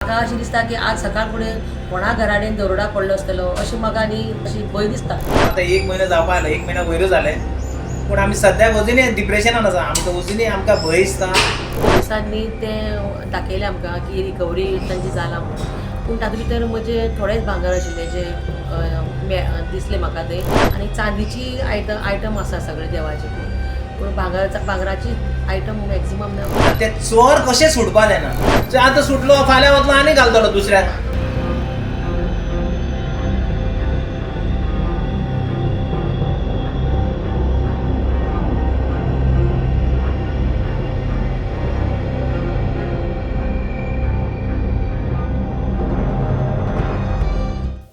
म्हाका अशें दिसता की आज सकाळ फुडें कोणा घराडेन दरोडा पडलो आसतलो अशें म्हाका न्ही अशी भंय दिसता. आतां एक म्हयनो जावपा आयलो, एक म्हयनो वयरूच जालें, पूण आमी सद्याक अजुनूय डिप्रेशनान आसा. आमकां अजुनूय आमकां भंय दिसता. पोलिसांनी तें दाखयलें आमकां की रिकवरी तांची जाला म्हणून, पूण तातूंत भितर म्हजें थोडेंच भांगर आशिल्लें जें दिसलें म्हाका तें, आनी चांदीची आयटम आसा सगळे देवाचे, पूण भांगराची आयटम मॅक्झिमम ना. ते चोर कशें सुटपा जायना. आतां सुटलो फाल्यां वतलो आनी घालतलो दुसऱ्याक.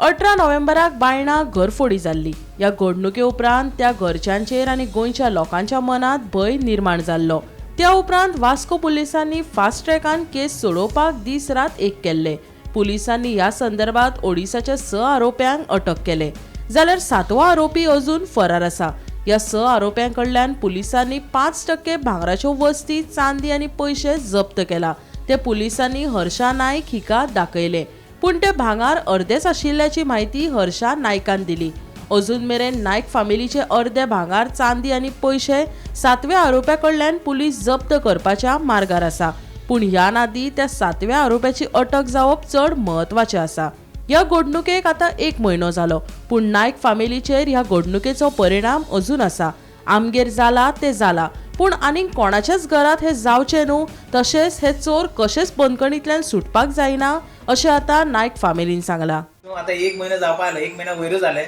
अठरा नोव्हेंबराक बायणा घरफोडी जाल्ली. ह्या घडणुके उपरांत त्या घरच्यांचेर आनी गोंयच्या लोकांच्या मनांत भंय निर्माण जाल्लो. त्या उपरांत वास्को पुलिसांनी फास्ट ट्रॅकान केस सोडोवपाक दीस रात एक केल्ले. पुलिसांनी ह्या संदर्भात ओडिसाच्या 6 आरोप्यांक अटक केले, जाल्यार 7वो आरोपी अजून फरार आसा. ह्या 6 आरोप्यां कडल्यान पुलिसांनी 5% भांगराच्यो वस्ती, चांदी आनी पयशे जप्त केला. ते पुलिसांनी हर्षा नायक हिका दाखयले, पूण ते भांगर अर्देच आशिल्ल्याची म्हायती हर्षा नायकान दिली. अजून मेरेन नायक फामिलीचे अर्दे भांगर, चांदी आनी पयशे 7व्या आरोप्या कडल्यान पुलीस जप्त करपाच्या मार्गार आसा. पूण ह्या नादी त्या 7व्या आरोप्याची अटक जावप चड म्हत्वाचें आसा. ह्या घडणुकेक आतां 1 म्हयनो जालो, पूण नायक फामिलीचेर ह्या घडणुकेचो परिणाम अजून आसा. आमगेर जाला तें जाला, पूण आनीक कोणाच्याच घरांत हें जावचें न्हू, तशेंच हे चोर कशेंच बंदखणींतल्यान सुटपाक जायना अशें आतां नायक फामिलीन सांगलां. आतां एक म्हयनो जावपा आयलो, एक म्हयनो वयरूच जालें,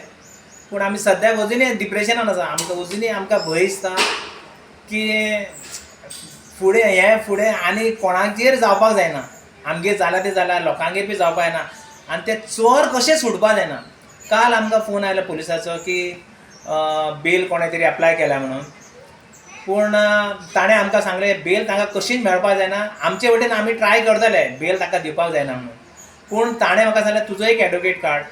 पूण आमी सद्याक अजुनूय डिप्रेशनान आसा. आमकां अजुनूय आमकां भंय दिसता की फुडें हें फुडें आनी कोणाचेर जावपाक जायना. आमगेर जालां तें जालां, लोकांगेर बी जावपाक जायना, आनी ते चोर कशें सुटपाक जायना. काल आमकां फोन आयलो पुलिसाचो की बेल कोणें तरी एप्लाय केल्या म्हणून, पूण ताणें आमकां सांगलें बेल तांकां कशीच मेळपाक जायना, आमचे वटेन आमी ट्राय करतले बेल ताका दिवपाक जायना म्हणून. पूण ताणें म्हाका सांगलें तुजो एक एडवोकेट काड,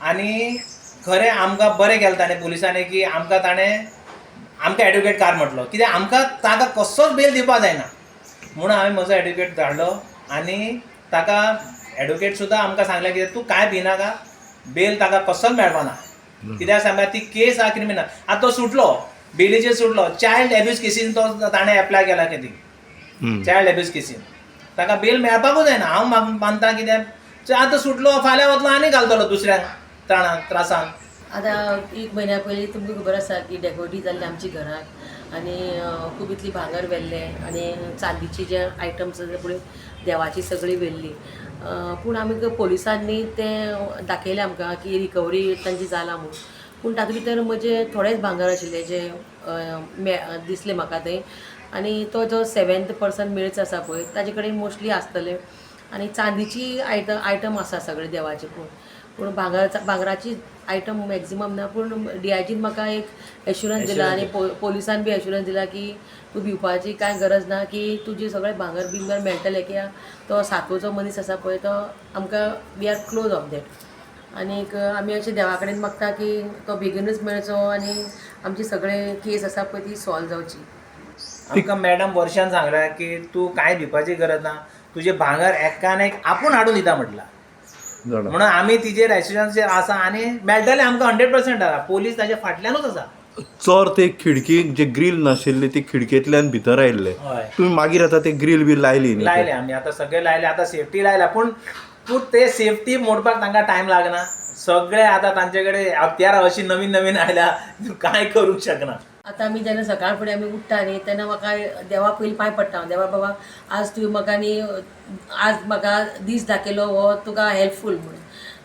आनी खरें आमकां बरें केलें ताणें पुलिसांनी की आमकां ताणें आमकां एडवोकेट काड म्हटलो, कित्याक आमकां ताका कसोच बेल दिवपाक जायना म्हणून हांवें म्हजो एडवोकेट धाडलो आनी ताका एडवोकेट सुद्दां आमकां सांगलें कित्याक तूं कांय भिनाका, बेल ताका कसोच मेळपाना, कित्याक सांगता ती केस आहा क्रिमिनल. आतां तो सुटलो, बेलीचेर सुटलो, चायल्ड एब्यूज केसीन तो ताणें एप्लाय केला कितें, चायल्ड एब्यूज केसीन ताका बेल मेळपाकूच जायना. हांव मानता कित्याक आतां सुटलो फाल्यां वतलो आनी घालतलो दुसऱ्यांक त्रासान. आतां 1 म्हयन्या पयलीं तुमकां खबर आसा की डेकोटी जाल्ली आमच्या घराक, आनी खूब इतली भांगर व्हेल्लें आनी चांदीची जे आयटम्स आसा पळय देवाची सगळी व्हेल्ली, पूण आमी पोलिसांनी तें दाखयलें आमकां की रिकवरी तांची जाला म्हणून, पूण तातूंत भितर म्हजें थोडेंच भांगर आशिल्लें जें दिसलें म्हाका तें, आनी तो जो 7th person मिळच आसा पळय ताजे कडेन मोस्टली आसतलें, आनी चांदीची आयटम आसा सगळे देवाचे, पूण भांगराची आयटम मॅक्झिमम ना. पूण डीआयजीन म्हाका एक एश्युरन्स दिला आनी पोलिसान बी एश्युरन्स दिला की तूं भिवपाची कांय गरज ना, की तुजें सगळें भांगर बिंगर मेळटलें, की तो 7वो मनीस आसा पळय तो आमकां we are close of that. आनीक आमी अशें देवा कडेन मागता की तो बेगीनूच मेळचो आनी आमची सगळे केस आसा पळय ती सॉल्व जावची. आमकां मॅडम वर्षान सांगलें की तूं कांय भिवपाची गरज ना, तुजें भांगर एकान एक आपूण हाडून दिता म्हटलां, म्हणून आमी तिजेर एश्युरन्स आसा आनी मेळटलें आमकां 100% आसा. पोलीस ताच्या फाटल्यानूच आसा. चोर ते खिडकी जे ग्रील नाशिल्ली ती खिडकेंतल्यान भितर आयिल्ले, तुमी मागीर आतां ते ग्रील बी लायली? लायले आमी आतां सगळे लायले, आतां सेफ्टी लायल्या, पूण तूं ते सेफ्टी मोडपाक तांकां टायम लागना. सगळे आतां तांचे कडेन हत्यारां अशी नवीन नवीन आयल्या, तूं कांय करूंक शकना. आतां आमी जेन्ना सकाळ फुडें आमी उठ्ठा न्ही तेन्ना म्हाका देवा पयलीं पांय पडटा, देवा बाबा आज तुवें म्हाका न्ही आज म्हाका दीस दाखयलो हो तुका हेल्पफूल म्हणून,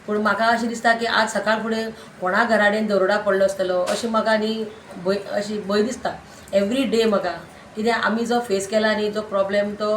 पूण म्हाका अशें दिसता की आज सकाळ फुडें कोणा घराडेन दरोडा पडलो आसतलो अशें म्हाका न्ही भंय, अशी भंय दिसता एवरी डे म्हाका, कित्याक आमी जो फेस केला न्ही जो प्रोब्लेम तो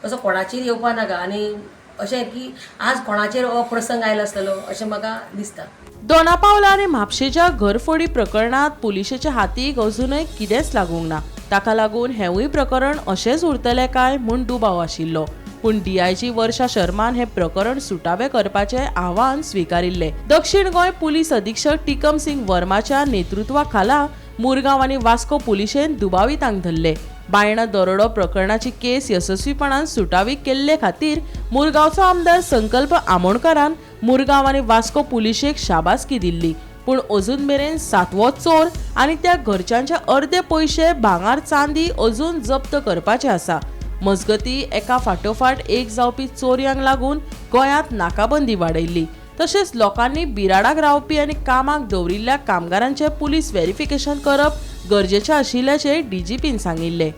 असो कोणाचेर येवपा नाका, आनी अशें की आज कोणाचेर हो प्रसंग आयलो आसतलो अशें म्हाका दिसता. दोनापावला आनी म्हापशेच्या घरफोडी प्रकरणांत पुलिशेच्या हातीक अजूनय कितेंच लागूंक ना. ताका लागून हेंवूय प्रकरण अशेंच उरतलें काय म्हूण दुबाव आशिल्लो, पूण डीआयजी वर्षा शर्मान हें प्रकरण सुटावें करपाचें आव्हान स्विकारिल्लें. दक्षिण गोंय पुलीस अधीक्षक टिकम सिंग वर्माच्या नेतृत्वा खाला मुरगांव आनी वास्को पुलिशेन दुबावितांक धरले. बायणा दरोडो प्रकरणाची केस येसस्वीपणान सुटावी केल्ले खातीर मुरगांवचो आमदार संकल्प आमोणकारान मुरगांव आनी वास्को पुलिशेक शाबासकी दिल्ली. पूण अजून मेरेन सातवो चोर आनी त्या घरच्यांचे अर्दे पयशे भांगर चांदी अजून जप्त करपाचे आसा. मजगती एका फाटोफाट एक जावपी चोरयांक लागून गोंयांत नाकाबंदी वाडयल्ली. तशेंच लोकांनी बिराडाक रावपी आनी कामाक दवरिल्ल्या कामगारांचें पुलीस व्हेरिफिकेशन करप गरजेचें आशिल्ल्याचें डीजीपीन सांगिल्लें.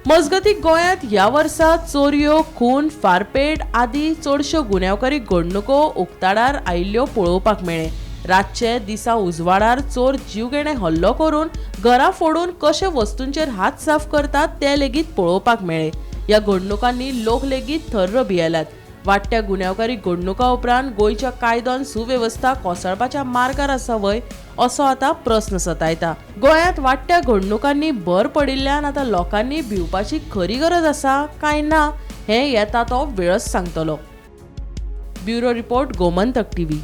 मजगती गोंयांत ह्या वर्सा चोरयो, खून, फारपेट आदी चडश्यो गुन्यांवकारी घडणुको उक्ताडार आयिल्ल्यो पळोवपाक मेळ्ळे. रातचे दिसा उजवाडार चोर जीवघेणे हल्लो करून घरां फोडून कशे वस्तूंचेर हात साफ करतात ते लेगीत पळोवपाक मेळ्ळे. ह्या घडणुकांनी लोक लेगीत थर्र भियेल्यात. वाडट्या गुन्यांवकारी घडणुकां उपरांत गोंयच्या कायदो सुवेवस्था कोसळपाच्या मार्गार आसा व्हय असो आतां प्रस्न सतायता. गोंयांत वाडट्या घडणुकांनी भर पडिल्ल्यान आतां लोकांनी भिवपाची खरी गरज आसा काय ना हें येता तो वेळच सांगतलो. Bureau report, Gomantak TV.